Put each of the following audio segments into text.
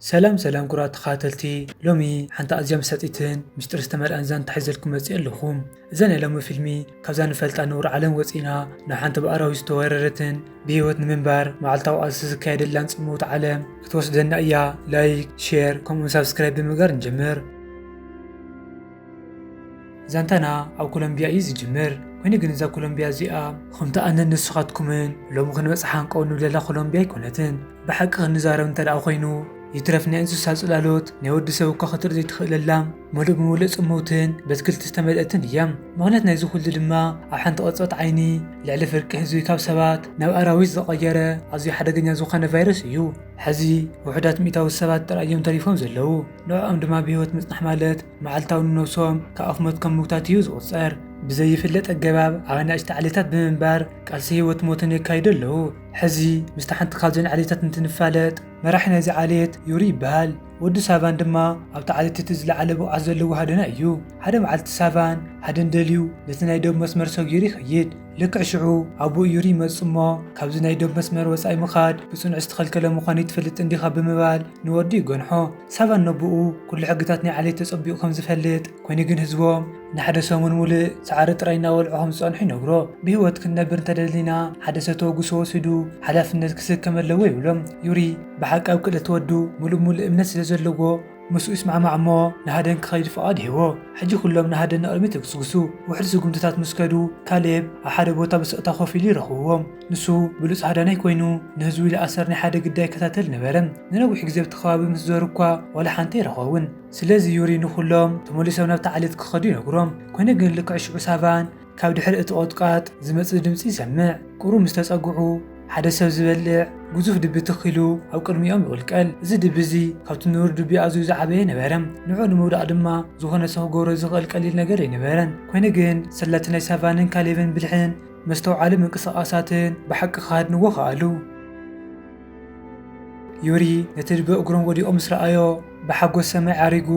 ሰላም ሰላም ኩራት ተኻተልቲ፣ ሎሚ ሓንቲ ኣዝያ መሳጢትን ምስጢር ዝተመልኣን ዛንታ ሒዘልኩም መፅእ ኣለኹ። እዛ ናይ ሎሚ ፊልሚ ካብዛ ንፈልጣ ነውር ዓለም ወፂና ናብ ሓንቲ ብኣራዊት ዝተወረረትን ብህይወት ንምንባር መዓልታዊ ቃልሲ ዝካየደላን ፅምውቲ ዓለም ክትወስደና እያ። ላይክ፣ ሼር ከምኡን ሳብስክራይብ ብምግባር ንጀምር። ዛንታና ኣብ ኮሎምቢያ እዩ ዝጅምር። ኮይኑ ግን እዛ ኮሎምቢያ እዚኣ ከምቲ ኣነን ንስኻትኩምን ሎሚ ክንበፅሓ ንቀው ንብለላ ኮሎምቢያ ኣይኮነትን። ብሓቂ ክንዛረብ እንተ ደኣ ኮይኑ ይትረፍ ናይ እንስሳ ጽላሎት ናይ ወዲ ሰብ እኳ ክትርኢ ዘይትኽእለላ ምሉእ ብምሉእ ጽምውትን በትክልቲ ዝተመልአትን እያ። ምኽንያት ናይዚ ኩሉ ድማ ኣብ ሓንቲ ቅጽበት ዓይኒ ልዕሊ ፍርቂ ህዝቢ ካብ ሰባት ናብ ኣራዊት ዝቐየረ ኣዝዩ ሓደገኛ ዝኾነ ቫይረስ እዩ። ሕዚ ውሑዳት ሚእታዊ ሰባት ጥራይ እዮም ተሪፎም ዘለዉ። ንዕኦም ድማ ብህይወት ምጽናሕ ማለት መዓልታዊ ንነብሶም ካብ ኣፍ ሞት ከም ምውታት እዩ ዝቑጸር። ብዘይፍለጥ ኣገባብ ኣብ ኣናእሽቲ ዓሌታት ብምንባር ቃልሲ ህይወት ሞትን የካይዱ ኣለዉ። ሕዚ ምስታ ሓንቲ ካብዘን ዓሌታት እንትንፋለጥ መራሒ ናይዚ ዓሌት ዩሪ ይበሃል። ወዲ ሳቫን ድማ ኣብቲ ዓሌት እቲ ዝለዓለ ብቕዓት ዘለዎ ሃደና እዩ። ሓደ መዓልቲ ሳቫን ሃደን ደልዩ ነቲ ናይ ደቡብ መስመር ሰጊሩ ይኸይድ። ልክዕ ሽዑ ኣቦኡ ዩሪ ይመጽእ እሞ ካብዚ ናይ ደቡብ መስመር ወጻኢ ምኻድ ብጽኑዕ ዝተኸልከለ ምዃኑ ኣይትፈልጥን ዲኻ ብምባል ንወዱ ይገንሖ። ሳቫን ነቦኡ ኩሉ ሕግታት ናይ ዓሌት ተጸቢቑ ከም ዝፈልጥ፣ ኮይኑ ግን ህዝቦም ንሓደ ሰሙን ሙሉእ ሳዕሪ ጥራይ እናበልዑ ከም ዝጸንሑ ይነግሮ። ብህይወት ክንነብር እንተደሊና ሓደ ሰብ ተበግሶ ወሲዱ ሓላፍነት ክስከም ኣለዎ ይብሎም። ዩሪ ብሓቂ ኣብ ክእለት ወዱ ሙሉእ ሙሉእ እምነት ስለ ዘለዎ ምስኡ ይስማዕማዕ እሞ ንሃደን ክኸይድ ፍቓድ ይህቦ። ሕጂ ኩሎም ንሃደን ንቕድሚት ይግስግሱ። ውሑድ ስጉምትታት ምስ ከዱ ካሌብ ኣብ ሓደ ቦታ ብስቕታ ኮፍ ኢሉ ይረኽብዎም። ንሱ ብሉጽ ሃዳናይ ኮይኑ ንህዝቡ ኢሉ ኣሰር ናይ ሓደ ግዳይ ይከታተል ነበረ። ንነዊሕ ግዜ ኣብቲ ከባቢ ምስ ዞሩ እኳ ዋላ ሓንቲ ኣይረኸቡን። ስለዚ ዩሪ ንኹሎም ተመሊሶም ናብቲ ዓሌት ክኸዱ ይነግሮም። ኮይኑ ግን ልክዕ ሽዑ ሳቫን ካብ ድሕሪ እቲ ቁጥቋጥ ዝመጽእ ድምጺ ይሰምዕ። ቁሩብ ምስ ተጸግዑ ሓደ ሰብ ዝበልዕ ግዙፍ ድቢ ትኽ ኢሉ ኣብ ቅድሚኦም ይቕልቀል። እዚ ድቢ እዚ ካብቲ ንቡር ድቢ ኣዝዩ ዝዓበየ ነበረ። ንዕኡ ንምውዳቕ ድማ ዝኾነ ሰብ ክገብሮ ዝኽእል ቀሊል ነገር ኣይነበረን። ኮይኑ ግን ሰላቲ ናይ ሳቫንን ካሌብን ብልሕን መስተውዓሊ ምንቅስቓሳትን ብሓቂ ክሃድንዎ ከኣሉ። ዩሪ ነቲ ድቢ እግሮም ወዲቑ ምስ ረኣዮ ብሓጎስ ሰማይ ዓሪጉ፣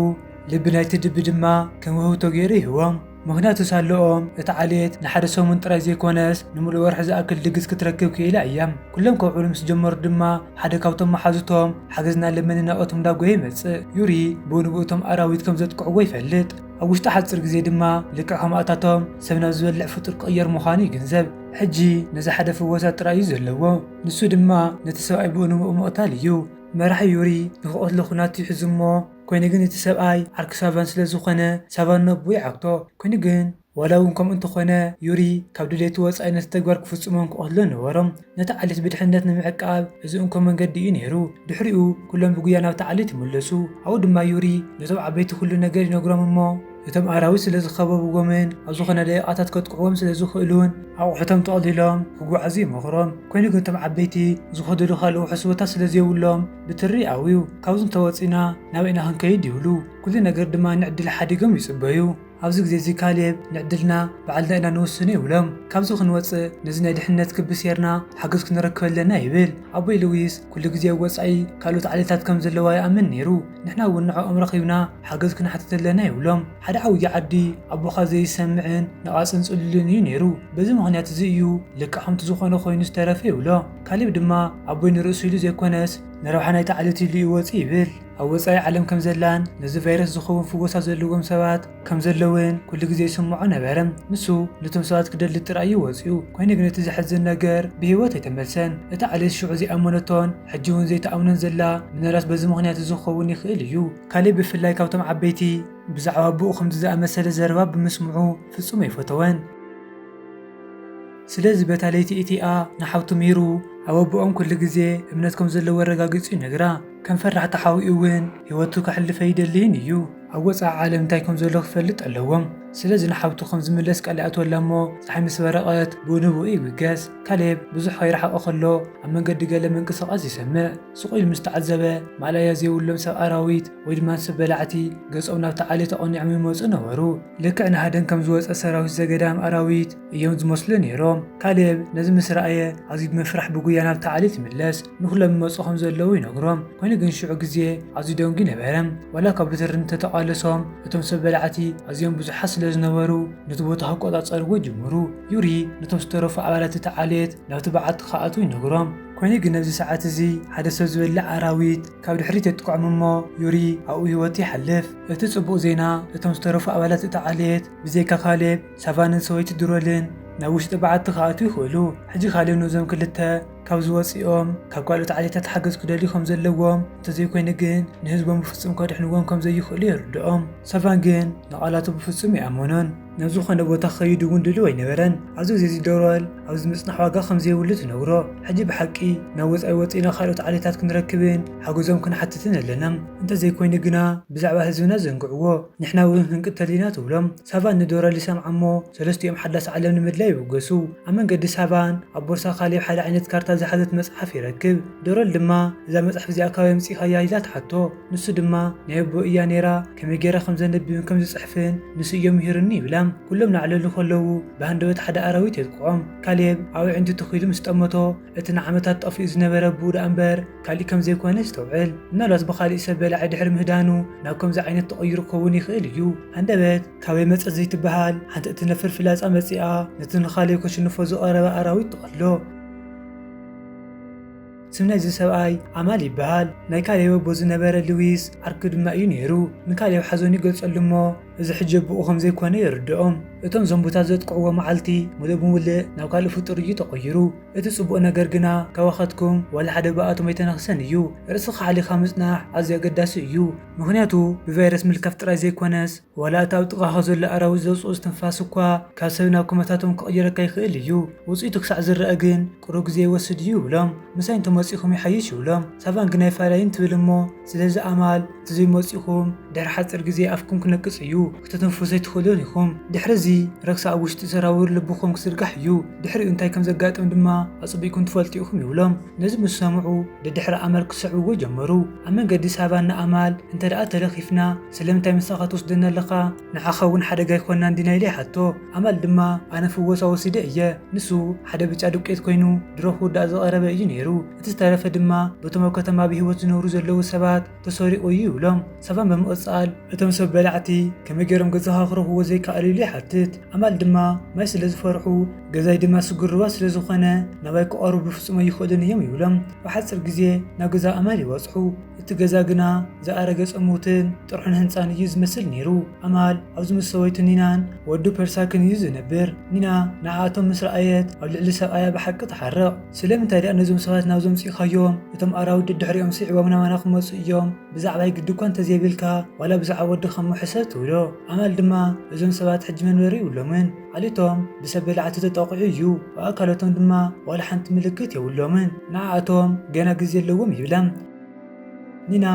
ልቢ ናይቲ ድቢ ድማ ከም ውህብቶ ገይሩ ይህቦም። ምኽንያቱ ሳለኦም እቲ ዓሌት ንሓደ ሰሙን ጥራይ ዘይኮነስ ንምሉእ ወርሒ ዝኣክል ድግስ ክትረክብ ክኢላ እያ። ኩሎም ከውዕሉ ምስ ጀመሩ ድማ ሓደ ካብቶም መሓዙቶም ሓገዝና ለመኒ ናብኦም እንዳጎየ ይመጽእ። ዩሪ ብኡ ንብኡ እቶም ኣራዊት ከም ዘጥቅዕዎ ይፈልጥ። ኣብ ውሽጢ ሓጺር ግዜ ድማ ልክዕ ከምኣታቶም ሰብ ናብ ዝበልዕ ፍጡር ክቕየር ምዃኑ ይግንዘብ። ሕጂ ነዚ ሓደ ፍወሳ ጥራይ እዩ ዘለዎ። ንሱ ድማ ነቲ ሰብኣይ ብኡ ንብኡ ምቕታል እዩ። መራሒ ዩሪ ንኽቐትሎ ኹናት ይሕዝ እሞ፣ ኮይኑ ግን እቲ ሰብኣይ ዓርኪ ሳቫን ስለ ዝኾነ ሳቫን ነቦኡ ይዓግቶ። ኮይኑ ግን ዋላ እውን ከምኡ እንተኾነ ዩሪ ካብ ድሌቱ ወጻኢ ነቲ ተግባር ክፍጽሞን ክቐትሎን ነበሮም። ነቲ ዓሌት ብድሕነት ንምዕቃብ እዚ እንኮ መንገዲ እዩ ነይሩ። ድሕሪኡ ኩሎም ብጉያ ናብቲ ዓሌት ይምለሱ። ኣብኡ ድማ ዩሪ ነቶም ዓበይቲ ኩሉ ነገር ይነግሮም እሞ እቶም ኣራዊት ስለ ዝኸበብዎምን ኣብ ዝኾነ ደቂቓታት ከጥቅዕዎም ስለ ዝኽእሉን ኣቑሑቶም ጠቕሊሎም ክጓዓዙ ይመኽሮም። ኮይኑ ግን እቶም ዓበይቲ ዝኸድሉ ካልእ ውሑስ ቦታ ስለ ዘይብሎም ብትሪ ይኣውዩ። ካብዚ እንተወጺና ናበይ ኢና ክንከይድ ይብሉ። ኩሉ ነገር ድማ ንዕድል ሓዲጎም ይጽበዩ። ኣብዚ ግዜ እዚ ካሌብ ንዕድልና ባዕልና ኢና ንውስኖ ይብሎም። ካብዚ ክንወጽእ ነዚ ናይ ድሕነት ክቢ ሴርና ሓገዝ ክንረክብ ኣለና ይብል። ኣቦይ ሉዊስ ኩሉ ግዜ ኣብ ወጻኢ ካልኦት ዓሌታት ከም ዘለዋ ይኣምን ነይሩ። ንሕና እውን ንዕኦም ረኺብና ሓገዝ ክንሓትት ኣለና ይብሎም። ሓደ ዓብዪ ዓዲ ኣቦኻ ዘይሰምዕን ነቓጽን ጽሉልን እዩ ነይሩ። በዚ ምኽንያት እዚ እዩ ልክዕ ከምቲ ዝኾነ ኮይኑ ዝተረፈ ይብሎ። ካሌብ ድማ ኣቦይ ንርእሱ ኢሉ ዘይኮነስ ንረብሓ ናይቲ ዓሌት ኢሉ እዩ ወጺኡ ይብል። ኣብ ወጻኢ ዓለም ከም ዘላን ነዚ ቫይረስ ዝኸውን ፍወሳ ዘለዎም ሰባት ከም ዘለውን ኩሉ ግዜ ይስምዖ ነበረ። ንሱ ነቶም ሰባት ክደሊ ጥራይ እዩ ወጺኡ። ኮይኑ ግን እቲ ዘሕዝን ነገር ብህይወት ኣይተመልሰን። እቲ ዓሌት ሽዑ ዘይኣመነቶን ሕጂ እውን ዘይተኣምኖን ዘላ ምናልባት በዚ ምኽንያት እዚ ክኸውን ይኽእል እዩ። ካሌብ ብፍላይ ካብቶም ዓበይቲ ብዛዕባ ኣቦኡ ከምዚ ዝኣመሰለ ዘረባ ብምስምዑ ፍጹም ኣይፈተወን። ስለዚ በታ ለይቲ እቲኣ ንሓብቱ ሚሩ ኣብ ኣቦኦም ኩሉ ግዜ እምነት ከም ዘለዎ ኣረጋጊጹ ይነግራ። ከም ፈራሕ ተሓቢኡ እውን ህይወቱ ከሕልፈ ኣይደልይን እዩ። ኣብ ወጻኢ ዓለም እንታይ ከም ዘሎ ክፈልጥ ኣለዎም። ስለዚ ንሓብቱ ከም ዝምለስ ቃል ይኣትወላ እሞ ጸሓይ ምስ በረቐት ብኡ ንብኡ ይብገስ። ካሌብ ብዙሕ ከይረሓቐ ከሎ ኣብ መንገዲ ገለ ምንቅስቓስ ይሰምዕ። ስቕ ኢሉ ምስ ተዓዘበ ማእለያ ዘይብሎም ሰብ ኣራዊት ወይ ድማ ሰብ በላዕቲ ገጾም ናብቲ ዓሌት ኣቐኒዖም ይመጹ ነበሩ። ልክዕ ንሃደን ከም ዝወጸ ሰራዊት ዘገዳም ኣራዊት እዮም ዝመስሉ ነይሮም። ካሌብ ነዚ ምስ ረኣየ ኣዝዩ ብምፍራሕ ብጉያ ናብቲ ዓሌት ይምለስ። ንኹሎም ይመጹ ከም ዘለዉ ይነግሮም። ኮይኑ ግን ሽዑ ግዜ ኣዝዩ ደንጉዩ ነበረ። ዋላ እኳ ብትሪ እንተተቓለሶም እቶም ሰብ በላዕቲ ኣዝዮም ብዙሓት ስለ ዝነበሩ ነቲ ቦታ ክቆጻጸርዎ ይጅምሩ። ዩሪ ነቶም ዝተረፉ ኣባላት እቲ ዓሌት ናብቲ በዓቲ ክኣትዉ ይነግሮም። ኮይኑ ግን ኣብዚ ሰዓት እዚ ሓደ ሰብ ዝበልዕ ኣራዊት ካብ ድሕሪት የጥቅዖም እሞ ዩሪ ኣብኡ ህይወቱ ይሓልፍ። እቲ ጽቡቕ ዜና፣ እቶም ዝተረፉ ኣባላት እቲ ዓሌት ብዘይካ ካሌብ፣ ሳቫንን ሰበይቲ ድሮልን ናብ ውሽጢ በዓቲ ክኣትዉ ይኽእሉ። ሕጂ ካሌብ ነዞም ክልተ ካብዚ ወጺኦም ካብ ካልኦት ዓሌታት ሓገዝ ክደልዩ ከም ዘለዎም፣ እንተዘይኮይኑ ግን ንህዝቦም ብፍጹም ከድሕንዎም ከም ዘይኽእሉ የርድኦም። ሳቫን ግን ንቓላቱ ብፍጹም ይኣምኖን። ናብ ዝኾነ ቦታ ክኸይድ እውን ድሉው ኣይነበረን። ኣብዚ ግዜ እዚ ዶረል ኣብዚ ምጽናሕ ዋጋ ከም ዘይብሉ ትነግሮ። ሕጂ ብሓቂ ናብ ወጻኢ ወጺእና ካልኦት ዓሌታት ክንረክብን ሓገዞም ክንሓትትን ኣለና። እንተዘይኮይኑ ግና ብዛዕባ ህዝብና ዘንግዕዎ፣ ንሕና እውን ክንቅተል ኢና ትብሎም። ሳቫን ንዶረል ይሰምዓ እሞ ሰለስቲኦም ሓዳስ ዓለም ንምድላይ ይብገሱ። ኣብ መንገዲ ሳቫን ኣብ ቦርሳ ካሌብ ሓደ ዓይነት ካርታ ዝሓዘት መጽሓፍ ይረክብ። ዶረል ድማ "እዛ መጽሓፍ እዚኣ ካበይ ኣምጺእካያ?" ኢላ ትሓቶ። ንሱ ድማ "ናይ ኣቦ እያ ነይራ፣ ከመይ ገይረ ከም ዘንብብን ከም ዝጽሕፍን ንሱ እዮም ምሂሩኒ" ይብላ። ኩሎም ናዕለሉ ከለዉ ብሃንደበት ሓደ ኣራዊት የጥቅዖም። ካሌብ ኣብ ኣዒንቱ ተኺሉ ምስ ጠመቶ፣ እቲ ንዓመታት ጠፊኡ ዝነበረ ኣቦኡ ደኣ እምበር ካሊእ ከም ዘይኮነ ይስተውዕል። ምናልባት ብኻሊእ ሰብ በላዒ ድሕሪ ምህዳኑ ናብ ከምዚ ዓይነት ተቐይሩ ክኸውን ይኽእል እዩ። ሃንደበት ካበይ መጸት ዘይትበሃል ሓንቲ እትነፍር ፍላጻ መጺኣ ነቲ ንኻሌብ ከሽንፎ ዝቐረበ ኣራዊት ትቐትሎ። ስም ናይዚ ሰብኣይ ኣማል ይበሃል። ናይ ካሌብ ኣቦ ዝነበረ ልዊስ ዓርኩ ድማ እዩ ነይሩ። ንካሌብ ሓዘኑ ይገልጸሉ እሞ እዚ ሕጂ ኣቦኡ ከም ዘይኮነ የርድኦም። እቶም ዞምቡታት ዘጥቅዕዎ መዓልቲ ሙሉእ ብሙሉእ ናብ ካልእ ፍጡር እዩ ተቐይሩ። እቲ ጽቡቕ ነገር ግና፣ ከዋኽብትኩም ዋላ ሓደ ብኣቶም ኣይተነኽሰን እዩ። ርእስኻ ሓሊኻ ምጽናሕ ኣዝዩ ኣገዳሲ እዩ። ምኽንያቱ፣ ብቫይረስ ምልካፍ ጥራይ ዘይኮነስ፣ ዋላ እቲ ኣብ ጥቓኻ ዘሎ ኣራዊት ዘውጽኦ እስትንፋስ እኳ ካብ ሰብ ናብ ኩመታቶም ክቕይረካ ይኽእል እዩ። ውጽኢቱ ክሳዕ ዝረኣ ግን፣ ቁሩብ ግዜ ይወስድ እዩ ይብሎም። ምሳይ እንተመጺኹም ይሓይሽ ይብሎም። ሳቫን ግን ኣይፋላይን ትብል እሞ፣ ስለዚ ኣማል፣ እንተዘይመጺኹም፣ ድሕሪ ሓጺር ግዜ ኣፍኩም ክነቅጽ እዩ። ክትትንፍሱ ኣይትኽእሉን ኢኹም። ድሕሪ እዚ፣ ረክሲ ኣብ ውሽጢ ሰራውር ልብኹም ክዝርጋሕ እዩ። ድሕሪኡ እንታይ ከም ዘጋጥም ድማ ኣጸቢቕኩም ትፈልጡ ኢኹም ይብሎም። ነዚ ምስ ሰምዑ፣ ደድሕሪ ኣማል ክስዕብዎ ጀመሩ። ኣብ መንገዲ ሳቫን ንኣማል፣ "እንተ ደኣ ተለኺፍና፣ ስለምንታይ ምሳኻ ትወስደና ኣለኻ? ንዓኻ እውን ሓደጋ ኣይኮንናን ዲና?" ኢለ ይሓቶ። ኣማል ድማ፣ "ኣነ ፍወሳ ወሲደ እየ። ንሱ ሓደ ብጫ ዱቄት ኮይኑ፣ ድሮ ክውዳእ ዝቐረበ እዩ ነይሩ። እቲ ዝተረፈ ድማ በቶም ኣብ ከተማ ብህይወት ዝነብሩ ዘለዉ ሰባት ተሰሪቑ እዩ" ይብሎም። ሳቫን ብምቕጻል፣ "እቶም ሰብ በላዕቲ ከመይ ገይሮም ገዛኻ ክረኽብዎ ዘይከኣሉ?" ኢሉ ይሓትት። ኣማል ድማ፣ "ማይ ስለ ዝፈርሑ፣ ገዛይ ድማ ስጉር ሩባ ስለ ዝኾነ፣ ናባይ ክቐርቡ ብፍጹም ኣይኽእሉን እዮም" ይብሎም። ብሓጺር ግዜ ናብ ገዛ ኣማል ይበጽሑ። እቲ ገዛ ግና ዝኣረገ ጽምውትን ጥርሑን ህንጻን እዩ ዝመስል ነይሩ። ኣማል ኣብዚ ምስ ሰበይቱ ኒናን ወዱ ፐርሳክን እዩ ዝነብር። ኒና ንዓኣቶም ምስ ረኣየት ኣብ ልዕሊ ሰብኣያ ብሓቂ ትሓርቕ። "ስለምንታይ ደኣ ነዞም ሰባት ናብዚ ኣምጺእካዮም? እቶም ኣራዊት ደድሕሪኦም ስዒቦም ናባና ክመጹ እዮም። ብዛዕባይ ግዲ እኳ እንተዘይብልካ፣ ዋላ ብዛዕባ ወድኻ እሞ ሕሰብ" ትብሎ። ኣማል ድማ "እዞም ሰባት ሕጂ መንበሪ የብሎምን። ዓሌቶም ብሰብ በላዕቲ ተጠቒዑ እዩ። ብኣካላቶም ድማ ዋላ ሓንቲ ምልክት የብሎምን። ንዓኣቶም ገና ግዜ ኣለዎም" ይብላ። ኒና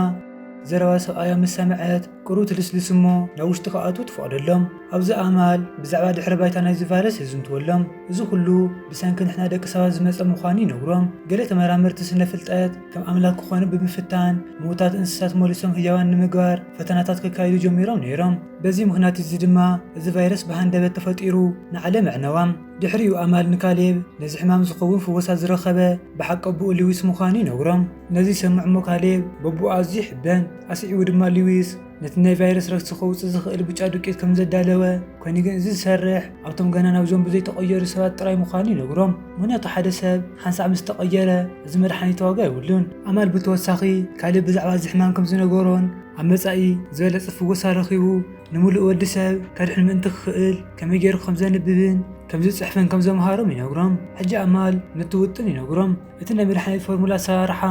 ዘረባ ሰብኣያ ምስ ሰምዐት፣ ቁሩብ ትልስልስ እሞ ናብ ውሽጢ ክኣትዉ ትፈቕደሎም። ኣብዚ ኣማል ብዛዕባ ድሕሪ ባይታ ናይዚ ቫይረስ የዝንትወሎም። "እዚ ኩሉ ብሰንኪ ንሕና ደቂ ሰባት ዝመጸ ምዃኑ" ይነግሮም። ገለ ተመራመርቲ ስነ ፍልጠት ከም ኣምላክ ክኾኑ ብምፍታን፣ ምዉታት እንስሳት መሊሶም ህያዋን ንምግባር ፈተናታት ከካይዱ ጀሚሮም ነይሮም። በዚ ምኽንያት እዚ ድማ እዚ ቫይረስ ብሃንደበት ተፈጢሩ ንዓለም ኣዕነዋ። ድሕሪኡ ኣማል ንካሌብ ነዚ ሕማም ዝኸውን ፍወሳ ዝረኸበ ብሓቂ ኣቦኡ ሊዊስ ምዃኑ ይነግሮም። ነዚ ይሰምዕ እሞ ካሌብ በቦኡ ኣዝዩ ይሕበን። ኣስዒቡ ድማ ሊዊስ ነቲ ናይ ቫይረስ ረክሲ ከውጽእ ዝኽእል ብጫ ዱቄት ከም ዘዳለወ፣ ኮይኑ ግን እዚ ዝሰርሕ ኣብቶም ገና ናብ ዞምቢ ዘይተቐየሩ ሰባት ጥራይ ምዃኑ ይነግሮም። ምኽንያቱ ሓደ ሰብ ሓንሳዕ ምስ ተቐየረ፣ እዚ መድሓኒት ዋጋ የብሉን። ኣማል ብተወሳኺ ካሌብ ብዛዕባ እዚ ሕማም ከም ዝነገሮን ኣብ መጻኢ ዝበለጸ ፍወሳ ረኺቡ ንምሉእ ወዲ ሰብ ከድሕን ምእንቲ ክኽእል ከመይ ገይሩ ከም ዘንብብን ከም ዝጽሕፍን ከም ዘምሃሮም ይነግሮም። ሕጂ ኣማል ነቲ ውጥን ይነግሮም። እቲ ናይ መድሓኒት ፎርሙላ ኣሰራርሓ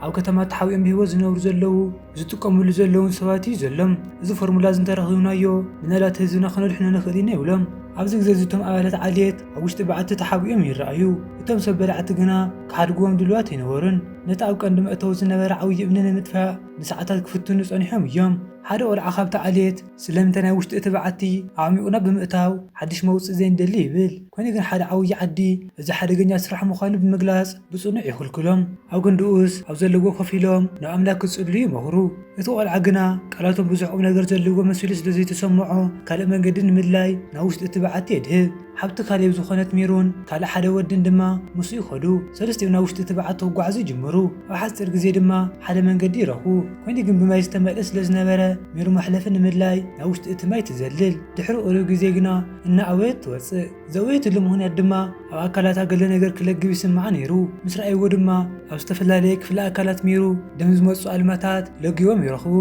ኣብ ከተማ ተሓቢኦም ብህይወት ዝነብሩ ዘለዉ ዝጥቀምሉ ዘለዉን ሰባት እዩ ዘሎም። እዚ ፎርሙላ እዚ እንተረኺብናዮ፣ ምናልባት ህዝብና ከነድሕኖ ንኽእል ኢና ይብሎም። ኣብዚ ግዜ እዚ እቶም ኣባላት ዓሌት ኣብ ውሽጢ በዓቲ ተሓቢኦም ይረኣዩ። እቶም ሰብ በላዕቲ ግና ክሓድግዎም ድሉዋት ኣይነበሩን። ነቲ ኣብ ቀንዲ መእተዊ ዝነበረ ዓብዪ እምኒ ንምጥፋእ ንሰዓታት ክፍትኑ ጸኒሖም እዮም። ሓደ ቆልዓ ካብቲ ዓሌት ስለምንታይ ናይ ውሽጢ እቲ በዓቲ ኣዕሚቑና ብምእታው ሓድሽ መውጽኢ ዘይንደሊ ይብል። ኮይኑ ግን ሓደ ዓብዪ ዓዲ እዚ ሓደገኛ ስራሕ ምዃኑ ብምግላጽ ብጽኑዕ ይኽልክሎም። ኣብ ክንድኡስ ኣብ ዘለዎ ኮፍ ኢሎም ንኣምላክ ክጽልዩ ይመኽሩ። እቲ ቆልዓ ግና ቃላቶም ብዙሕ ቁም ነገር ዘለዎ መሲሉ ስለ ዘይተሰምዖ ካልእ መንገዲ ንምድላይ ናብ ውሽጢ እቲ በዓቲ የድህብ። ሓብቲ ካሌብ ዝኾነት ሚሩን ካልእ ሓደ ወድን ድማ ምስኡ ይኸዱ። ሰለስቲኦም ናብ ውሽጢ እቲ በዓቲ ክጓዓዙ ይጅምሩ። ኣብ ሓጺር ግዜ ድማ ሓደ መንገዲ ይረኽቡ። ኮይኑ ግን ብማይ ዝተመልአ ስለ ዝነበረ፣ ሚሩ መሕለፊ ንምድላይ ናብ ውሽጢ እቲ ማይ ትዘልል። ድሕሪ ቁሩብ ግዜ ግና እናኣወየት ትወጽእ። ዘእወየትሉ ምኽንያት ድማ ኣብ ኣካላታ ገለ ነገር ክለግብ ይስምዓ ነይሩ። ምስ ረኣይዎ ድማ ኣብ ዝተፈላለየ ክፍሊ ኣካላት ሚሩ ደም ዝመጹ ኣልማታት ለጊቦም ይረኽቡ።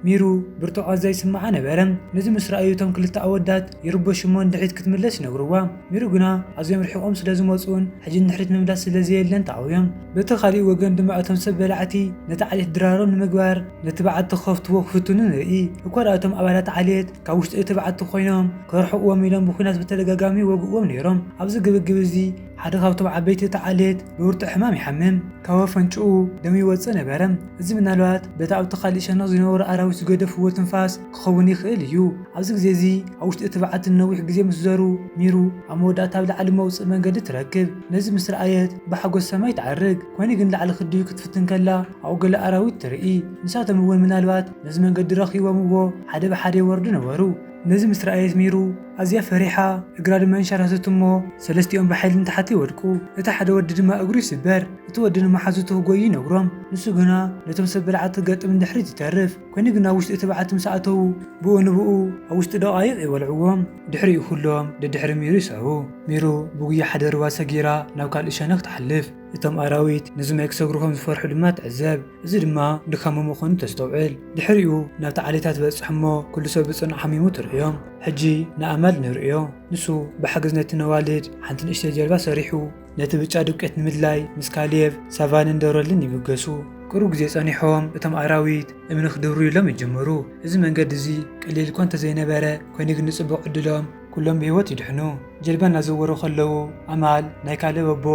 ሚሩ ብርቱዕ ቃንዛ ይስምዓ ነበረ። ነዚ ምስ ረኣዩ እቶም ክልተ ኣወዳት ይርበሹ እሞ ንድሕሪት ክትምለስ ይነግርዋ። ሚሩ ግና ኣዝዮም ርሒቖም ስለ ዝመጹን ሕጂ ንድሕሪት ምምላስ ስለ ዘየለን ተኣውዮም። በቲ ካሊእ ወገን ድማ እቶም ሰብ በላዕቲ ነቲ ዓሌት ድራሮም ንምግባር ነቲ በዓቲ ክኸፍትዎ ክፍትኑ ንርኢ። እኳ ደኣ እቶም ኣባላት ዓሌት ካብ ውሽጢ እቲ በዓቲ ኮይኖም ከርሕቕዎም ኢሎም ብኲናት ብተደጋጋሚ ይወግእዎም ነይሮም። ኣብዚ ግብግብ እዚ ሓደ ካብቶም ዓበይቲ እቲ ዓሌት ብብርቱዕ ሕማም ይሓምም። ካብ ኣፍንጭኡ ደም ይወጽእ ነበረ። እዚ ምናልባት በቲ ኣብቲ ካልእ ሸነኽ ዝነበሩ ኣራዊት ዝገደፍዎ ትንፋስ ክኸውን ይኽእል እዩ። ኣብዚ ግዜ እዚ ኣብ ውሽጢ እቲ በዓቲ ንነዊሕ ግዜ ምስ ዘሩ፣ ሚሩ ኣብ መወዳእታ ኣብ ላዕሊ መውጽኢ መንገዲ ትረክብ። ነዚ ምስ ረኣየት ብሓጎስ ሰማይ ትዓርግ። ኮይኑ ግን ላዕሊ ክትድይብ ክትፍትን ከላ ኣብኡ ገለ ኣራዊት ትርኢ። ንሳቶም እውን ምናልባት ነዚ መንገዲ ረኺቦምዎ ሓደ ብሓደ ይወርዱ ነበሩ። ነዚ ምስ ረኣየት ሚሩ ኣዝያ ፈሪሓ፣ እግራ ድማ የንሸራተት እሞ ሰለስቲኦም ብሓይሊ ንታሕቲ ይወድቁ። እቲ ሓደ ወዲ ድማ እግሩ ይስበር። እቲ ወዲ ንመሓዙቱ ክጎዩ ይነግሮም። ንሱ ግና ነቶም ሰብ በላዕቲ ክገጥም ንድሕሪት ይተርፍ። ኮይኑ ግን ኣብ ውሽጢ እቲ በዓቲ ምስ ኣተዉ ብኡ ንብኡ ኣብ ውሽጢ ደቓይቕ ይበልዕዎም። ድሕሪኡ ኩሎም ደድሕሪ ሚሩ ይስዕቡ። ሚሩ ብጉያ ሓደ ሩባ ሰጊራ ናብ ካልእ ሸነኽ ትሓልፍ። እቶም ኣራዊት ነዚ ማይ ክሰግሩ ከም ዝፈርሑ ድማ ትዕዘብ። እዚ ድማ ድኻሙ ምዃኑ ተስተውዕል። ድሕሪኡ ናብቲ ዓሌታት ትበጽሕ እሞ ኩሉ ሰብ ብጽኑዕ ሓሚሙ ትርእዮም። ሕጂ ንኣማል ንርእዮ። ንሱ ብሓገዝ ነቲ ነዋልድ ሓንቲ ንእሽተይ ጀልባ ሰሪሑ ነቲ ብጫ ዱቄት ንምድላይ ምስ ካሌብ፣ ሳቫንን ዶረልን ይብገሱ። ቅሩብ ግዜ ጸኒሖም እቶም ኣራዊት እምኒ ክድርብዩ ኢሎም ይጅምሩ። እዚ መንገዲ እዚ ቀሊል እኳ እንተዘይነበረ፣ ኮይኑ ግን ንጽቡቕ ዕድሎም ኩሎም ብህይወት ይድሕኑ። ጀልባ እናዘወሩ ከለዉ ኣማል ናይ ካሌብ ኣቦ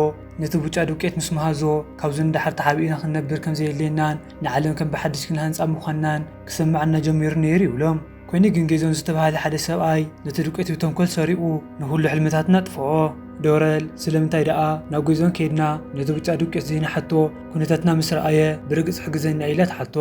ነቲ ብጫ ዱቄት ምስ መሃዞ፣ ካብዚ ንደሓር ተሓቢእና ክንነብር ከም ዘየድልየናን ንዓለም ከም ብሓድሽ ክንሃንጻ ምዃንናን ክስምዓና ጀሚሩ ነይሩ ይብሎም። ኮይኑ ግን ጌዞን ዝተባህለ ሓደ ሰብኣይ ነቲ ዱቄት ብተንኮል ሰሪቑ ንኹሉ ሕልምታትና ኣጥፍኦ። ዶረል ስለምንታይ ደኣ ናብ ጌዞን ከይድና ነቲ ብጫ ዱቄት ዘይንሓቶ ኩነታትና ምስ ረኣየ ብርግጽ ሕግዘና ኢላ ትሓቶ።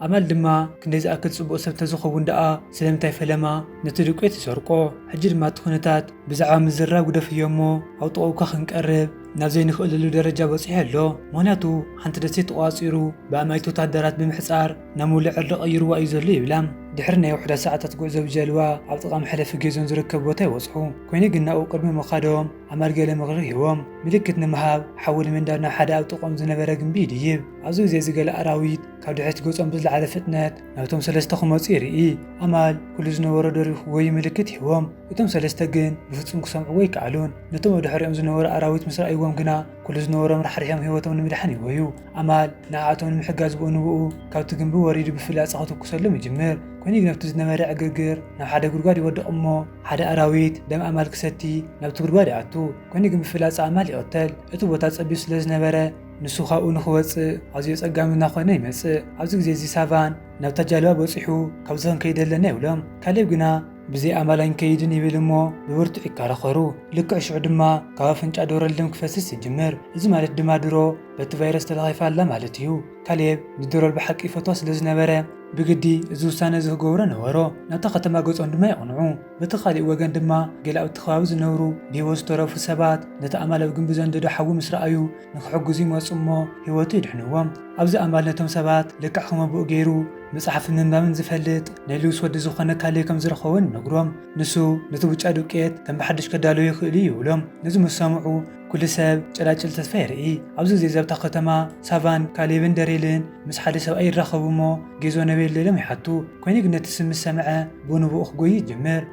ኣማል ድማ ክንደይ ዝኣክል ጽቡቕ ሰብ ተዝኸውን ደኣ ስለምንታይ ፈለማ ነቲ ዱቄት ይሰርቆ? ሕጂ ድማ እቲ ኩነታት ብዛዕባ ምዝራብ ግደፍዮ እሞ ኣብ ጥቕኡ እኳ ክንቀርብ ናብ ዘይንኽእለሉ ደረጃ በጺሑ ኣሎ። ምኽንያቱ ሓንቲ ደሴት ተቖጻጺሩ ብኣማኢት ወታደራት ብምሕጻር ናብ ምሉእ ዕርዲ ቀይርዋ እዩ ዘሎ ይብላ። ድሕሪ ናይ ውሑዳት ሰዓታት ጉዕዞ ብጀልባ ኣብ ጥቓ መሕለፊ ጌዞን ዝርከብ ቦታ ይበጽሑ። ኮይኑ ግን ናብኡ ቅድሚ ምኻዶም ኣማል ገለ ምኽሪ ሂቦም። ምልክት ንምሃብ ሓዊ ንምንዳድ ናብ ሓደ ኣብ ጥቕኦም ዝነበረ ግምቢ ይድይብ። ኣብዚ ግዜ እዚ ገለ ኣራዊት ካብ ድሕሪት ገጾም ብዝለዓለ ፍጥነት ናብቶም ሰለስተ ክመጹ ይርኢ። ኣማል ኩሉ ዝነበሮ ደሪቡ ክጎዩ ምልክት ሂቦም። እቶም ሰለስተ ግን ብፍጹም ክሰምዕዎ ኣይከኣሉን። ነቶም ኣብ ድሕሪኦም ዝነበሩ ኣራዊት ምስ ረኣይዎም ግና ኩሉ ዝነበሮም ራሕሪሖም ህይወቶም ንምድሓን ይጎዩ። ኣማል ንዓኣቶም ንምሕጋዝ ብኡ ንብኡ ካብቲ ግምቢ ወሪዱ ብፍላጻ ክትኩሰሎም ይጅምር። ኮይኑ ግን ኣብቲ ዝነበረ ዕግርግር ናብ ሓደ ጉድጓድ ይወድቕ እሞ ሓደ ኣራዊት ደም ኣማል ክሰቲ ናብቲ ጉድጓድ ይኣቱ። ኮይኑ ግን ብፍላጻ ኣማል ይቕተል። እቲ ቦታ ጸቢብ ስለ ዝነበረ ንሱ ካብኡ ንኽወጽእ ኣዝዩ ኣጸጋሚ እናኾነ ይመጽእ። ኣብዚ ግዜ እዚ ሳቫን ናብታ ጃልባ በጺሑ ካብዚ ክንከይድ ኣለና ይብሎም። ካሌብ ግና ብዘይ ኣማል ኣይንከይድን ይብል እሞ ብብርቱዕ ይከራኸሩ። ልክዕ ሽዑ ድማ ካብ ኣፍንጫ ዶረል ደም ክፈስስ ይጅምር። እዚ ማለት ድማ ድሮ በቲ ቫይረስ ተለኺፋ ኣላ ማለት እዩ። ካሌብ ንዶረል ብሓቂ ይፈትዋ ስለ ዝነበረ ብግዲ እዚ ውሳነ እዚ ክገብሮ ነበሮ። ናብታ ከተማ ገጾም ድማ የቕንዑ። በቲ ካሊእ ወገን ድማ ገለ ኣብቲ ከባቢ ዝነብሩ ብህይወት ዝተረፉ ሰባት ነቲ ኣማል ኣብ ግምቢ ዘንደዶ ሓዊ ምስ ረኣዩ ንክሕግዙ ይመጹ እሞ ህይወቱ የድሕንዎም። ኣብዚ ኣማል ነቶም ሰባት ልክዕ ከም ኣቦኡ ገይሩ መጽሓፍን ምንባብን ዝፈልጥ ናይ ልውስ ወዲ ዝኾነ ካሌብ ከም ዝረኸቦን ይነግሮም። ንሱ ነቲ ብጫ ዱቄት ከም ብሓድሽ ከዳልዎ ይኽእል እዩ ይብሎም። ነዚ ምስ ሰምዑ ኩሉ ሰብ ጨላጭል ተስፋ የርኢ። ኣብዚ ግዜ እዚ ኣብታ ከተማ ሳቫን፣ ካሌብን ደሬልን ምስ ሓደ ሰብኣይ ይራኸቡ እሞ ጌዞ ነበይ ኣሎ ኢሎም ይሓቱ። ኮይኑ ግን ነቲ ስም ምስ ሰምዐ ብኡ ንብኡ ክጎዩ ይጅምር።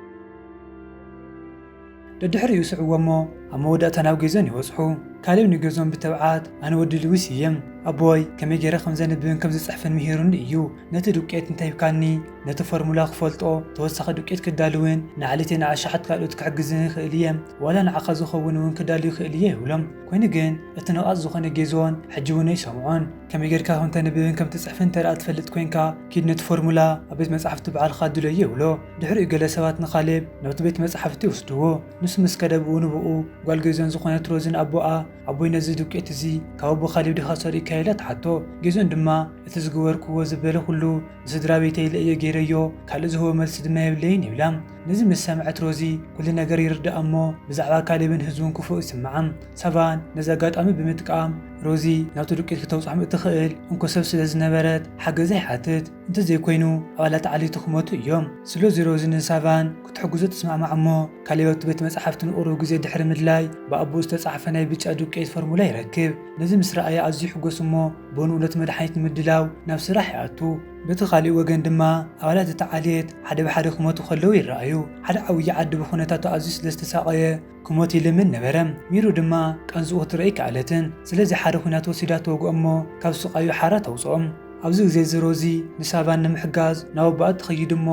ደድሕሪኡ ይስዕዎ እሞ ኣብ መወዳእታ ናብ ጌዞን ይበጽሑ። ካሌብ ንጌዞን ብትብዓት ኣነ ወዲ ልዊስ እየ። ኣቦይ ከመይ ገይረ ከም ዘንብብን ከም ዝጽሕፍን ምሂሩኒ እዩ። ነቲ ዱቄት እንተሂብካኒ ነቲ ፎርሙላ ክፈልጦ፣ ተወሳኺ ዱቄት ክዳልውን ንዓሌተይ ንኣሽሓት ካልኦት ክሕግዝን ይኽእል እየ። ዋላ ንዓኻ ዝኸውን እውን ክዳሉ ይኽእል እየ ይብሎም። ኮይኑ ግን እቲ ነቓጽ ዝኾነ ጌዞን ሕጂ እውን ኣይሰምዖን። ከመይ ጌርካ ከም ተንብብን ከም ትጽሕፍን እንተ ደኣ ትፈልጥ ኮይንካ ኪድ ነቲ ፎርሙላ ኣብ ቤት መጻሕፍቲ ባዕልኻ ድለዮ ይብሎ። ድሕሪኡ ገለ ሰባት ንካሌብ ናብቲ ቤት መጻሕፍቲ ይወስድዎ። ንሱ ምስ ከደ ብኡ ንብኡ ጓል ጌዞን ዝኾነት ሮዝን ኣቦኣ ኣቦይ ነዚ ዱቄት እዚ ካብ ኣቦ ካሌብ ዲኻ ሰሪቕካ ኢላ ትሓቶ። ጌዞን ድማ፣ እቲ ዝገበርክዎ ዘበለ ኩሉ ንስድራ ቤተይ ኢለ እየ ገይረዮ፣ ካልእ ዝህቦ መልሲ ድማ የብለይን ይብላ። ነዚ ምስ ሰምዐት ሮዚ፣ ኩሉ ነገር ይርድኣ እሞ፣ ብዛዕባ ካሌብን ህዝቡን ክፉእ ይስምዓ። ሳቫን ነዚ ኣጋጣሚ ብምጥቃም፣ ሮዚ ናብቲ ዱቄት ክተውፅዖም እትኽእል እንኮ ሰብ ስለ ዝነበረት፣ ሓገዛ ይሓትት። እንተዘይኮይኑ፣ ኣባላት ዓሌቱ ክሞቱ እዮም። ስለዚ ሮዚ ንሳቫን ክትሕግዞ ትስማዕማዕ እሞ፣ ካሌብ ኣብቲ ቤት መጻሕፍቲ ንቑሩብ ግዜ ድሕሪ ምድላይ፣ ብኣቦኡ ዝተጻሕፈ ናይ ብጫ ዱቄት ፎርሙላ ይረክብ። ነዚ ምስ ረኣየ ኣዝዩ ይሕጎስ እሞ፣ ብንኡ ነቲ መድሓኒት ንምድላው ናብ ስራሕ ይኣቱ። በቲ ካሊእ ወገን ድማ፣ ኣባላት እታ ዓሌት ሓደ ብሓደ ክሞቱ ከለዉ ይረኣዩ። ሓደ ዓብዪ ዓዲ ብኹነታቱ ኣዝዩ ስለ ዝተሳቐየ፣ ክሞት ይልምን ነበረ። ሚሩ ድማ ቃንዝኡ ክትርኢ ከኣለትን። ስለዚ ሓደ ኲናት ወሲዳ ትወግኦ እሞ፣ ካብ ስቓዩ ሓራ ተውፅኦም። ኣብዚ ግዜ እዚ ሮዚ ንሳቫን ንምሕጋዝ ናብ ኣቦኣ ትኸይድ እሞ፣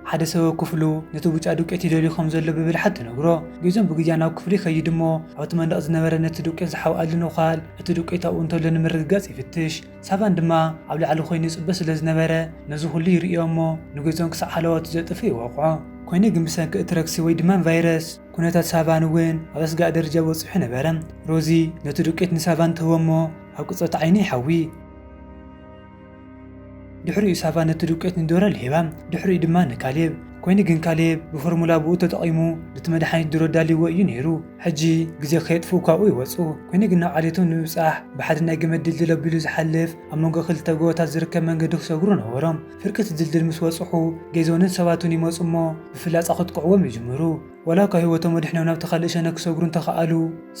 ሓደ ሰበብ ክፍሉ ነቲ ብጫ ዱቄት ይደልዩ ከም ዘሎ ብብልሓት ትነግሮ። ጌዞን ብግያ ናብ ክፍሉ ይኸይድ እሞ፣ ኣብቲ መንደቕ ዝነበረ ነቲ ዱቄት ዝሓብኣሉ ነዃል፣ እቲ ዱቄት ኣብኡ እንተሎ ንምርግጋጽ ይፍትሽ። ሳቫን ድማ ኣብ ላዕሊ ኮይኑ ይጽበ ስለ ዝነበረ፣ ነዚ ኩሉ ይርእዮ እሞ፣ ንጌዞን ክሳዕ ሃለዋቱ ዘጥፍእ ይወቕዖ። ኮይኑ ግን ብሰንኪ እቲ ረክሲ ወይ ድማ ቫይረስ፣ ኩነታት ሳቫን እውን ኣብ ኣስጋእ ደረጃ በጺሑ ነበረ። ሮዚ ነቲ ዱቄት ንሳቫን ትህቦ እሞ፣ ኣብ ቅጽበት ዓይኒ ይሓዊ። ድሕሪኡ ሳቫን ነቲ ዱቄት ንዶረል ሂባ። ድሕሪኡ ድማ ንካሌብ። ኮይኑ ግን ካሌብ ብፎርሙላ ብኡ ተጠቒሙ ነቲ መድሓኒት ድሮ ዳልይዎ እዩ ነይሩ። ሕጂ ግዜ ከየጥፍኡ ካብኡ ይወጹ። ኮይኑ ግን ናብ ዓሌቶም ንምብጻሕ ብሓደ ናይ ገመድ ድልድል ኣቢሉ ዝሓልፍ ኣብ መንጎ ክልተ ጎቦታት ዝርከብ መንገዲ ክሰግሩ ነበሮም። ፍርቂ እቲ ድልድል ምስ በጽሑ ጌዞንን ሰባቱን ይመጹ እሞ ብፍላጻ ከጥቅዕዎም ይጅምሩ። ዋላ እኳ ህይወቶም ኣድሒኖም ናብቲ ካልእ ሸነኽ ክሰግሩ እንተኸኣሉ፣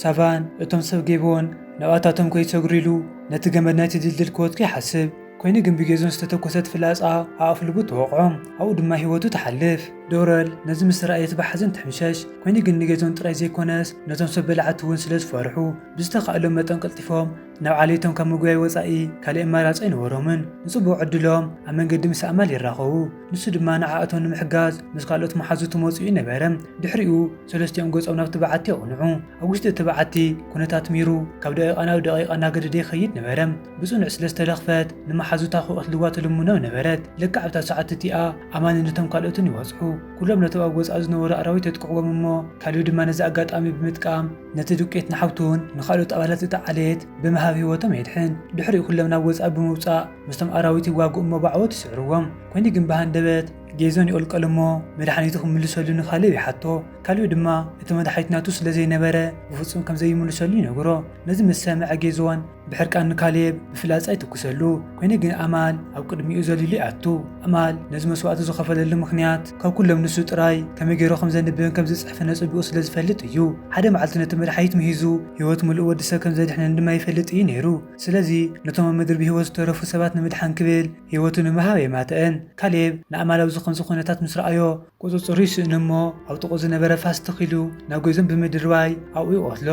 ሳቫን እቶም ሰብ ጌቦን ናብኣታቶም ከይሰግሩ ኢሉ ነቲ ገመድ ናይቲ ድልድል ክወትኮ ይሓስብ። ኮይኑ ግን ብጌዞን ዝተተኮሰት ፍላጻ ኣኣፍልቡ ትወቕዖ። ኣብኡ ድማ ህይወቱ ትሓልፍ። ዶረል ነዚ ምስ ረኣየት ብሓዘን ትሕምሸሽ። ኮይኑ ግን ንጌዞን ጥራይ ዘይኮነስ ነቶም ሰብ በላዕቲ እውን ስለ ዝፈርሑ ብዝተኻእሎም መጠን ቀልጢፎም ናብ ዓሌቶም ካብ ምጉያይ ወጻኢ ካልእ ኣማራጺ ኣይነበሮምን። ንጽቡቕ ዕድሎም ኣብ መንገዲ ምስ ኣማል ይራኸቡ። ንሱ ድማ ንዓኣቶም ንምሕጋዝ ምስ ካልኦት መሓዙቱ መጺኡ ነበረ። ድሕሪኡ ሰለስቲኦም ገጾም ናብቲ በዓቲ ኣቕንዑ። ኣብ ውሽጢ እቲ በዓቲ ኩነታት ሚሩ ካብ ደቂቓ ናብ ደቂቓ እናገደደ ይኸይድ ነበረ። ብጽኑዕ ስለ ዝተለኽፈት ንመሓዙታ ክቐትልዋ ትልምኖም ነበረት። ልክዕ ኣብታ ሰዓት እቲኣ ኣማልን ነቶም ካልኦትን ይበጽሑ። ኩሎም ነቶም ኣብ ወጻኢ ዝነበሩ ኣራዊት የጥቅዕዎም እሞ ካልእ ድማ ነዚ ኣጋጣሚ ብምጥቃም ነቲ ዱቄት ንሓውቱን ንኻልኦት ኣባላት እታ ዓሌት ብምሃብ ህይወቶም የድሕን። ድሕሪኡ ኩሎም ናብ ወጻኢ ብምውጻእ ምስቶም ኣራዊት ይዋግኡ እሞ ብዓወት ይስዕርዎም። ኮይኑ ግን ብሃንደበት ጌዞን ይቕልቀል እሞ መድሓኒቱ ክምልሰሉ ንካሌብ ይሓቶ። ካሌብ ድማ እቲ መድሓኒት ናቱ ስለ ዘይነበረ ብፍጹም ከም ዘይምልሰሉ ይነግሮ። ነዚ ምስ ሰምዐ ጌዞን ብሕርቃን ንካሌብ ብፍላጻ ይትኩሰሉ። ኮይኑ ግን ኣማል ኣብ ቅድሚኡ ዘሊሉ ይኣቱ። ኣማል ነዚ መስዋእቲ ዝኸፈለሉ ምኽንያት ካብ ኩሎም ንሱ ጥራይ ከመይ ገይሩ ከም ዘንብብን ከም ዝጽሕፍን ኣጸቢቑ ስለ ዝፈልጥ እዩ። ሓደ መዓልቲ ነቲ መድሓኒት ምሂዙ ህይወት ምሉእ ወዲ ሰብ ከም ዘድሕነን ድማ ይፈልጥ እዩ ነይሩ። ስለዚ ነቶም ኣብ ምድሪ ብህይወት ዝተረፉ ሰባት ንምድሓን ክብል ህይወቱ ንምሃብ ኣይማተአን። ካሌብ ንኣማል ኣብዚ ከምዚ ኩነታት ምስ ረኣዮ ቁጽጽሩ ይስእን እሞ ኣብ ጥቕኡ ዝነበረ ፋስ ተኺሉ ናብ ጌዞን ብምድርባይ ኣብኡ ይቐትሎ።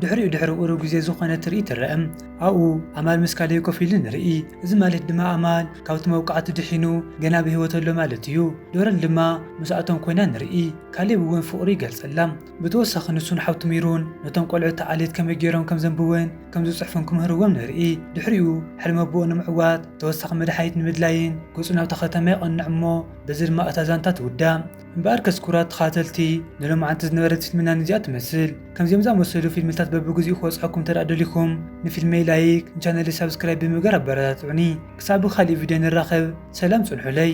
ድሕሪኡ ድሕሪ ቁሩብ ግዜ ዝኾነ ትርኢት ይረአ። ኣብኡ ኣማል ምስ ካሌብ ኮፍ ኢሉ ንርኢ። እዚ ማለት ድማ ኣማል ካብቲ መውቃዕቲ ድሒኑ ገና ብህይወት ኣሎ ማለት እዩ። ዶረል ድማ ምስኣቶም ኮይና ንርኢ። ካሌብ እውን ፍቕሩ ይገልጸላ። ብተወሳኺ ንሱን ሓውቱ ሚሩን ነቶም ቆልዑ እታ ዓሌት ከመይ ገይሮም ከም ዘንብብን ከም ዝጽሕፉን ክምህርዎም ንርኢ። ድሕሪኡ ሕልሚ ኣቦኡ ንምዕዋት ተወሳኺ መድሓኒት ንምድላይን ገጹ ናብታ ከተማ የቕንዕ እሞ በዚ ድማ እታ ዛንታ ትውዳእ። እምበኣርከስ ክቡራት ተኸታተልቲ፣ ንሎማዓንቲ ዝነበረት ፊልምና ነዚኣ ትመስል። ከምዚኦም ዝኣመሰሉ ፊልምታት በብግዚኡ ክበጽሐኩም እንተ ደኣ ደሊኹም ንፊልመይ ላይክ፣ ንቻነለይ ሳብስክራይብ ብምግባር ኣበረታትዑኒ። ክሳብ ብኻልእ ቪድዮ ንራኸብ፣ ሰላም ጽንሑለይ።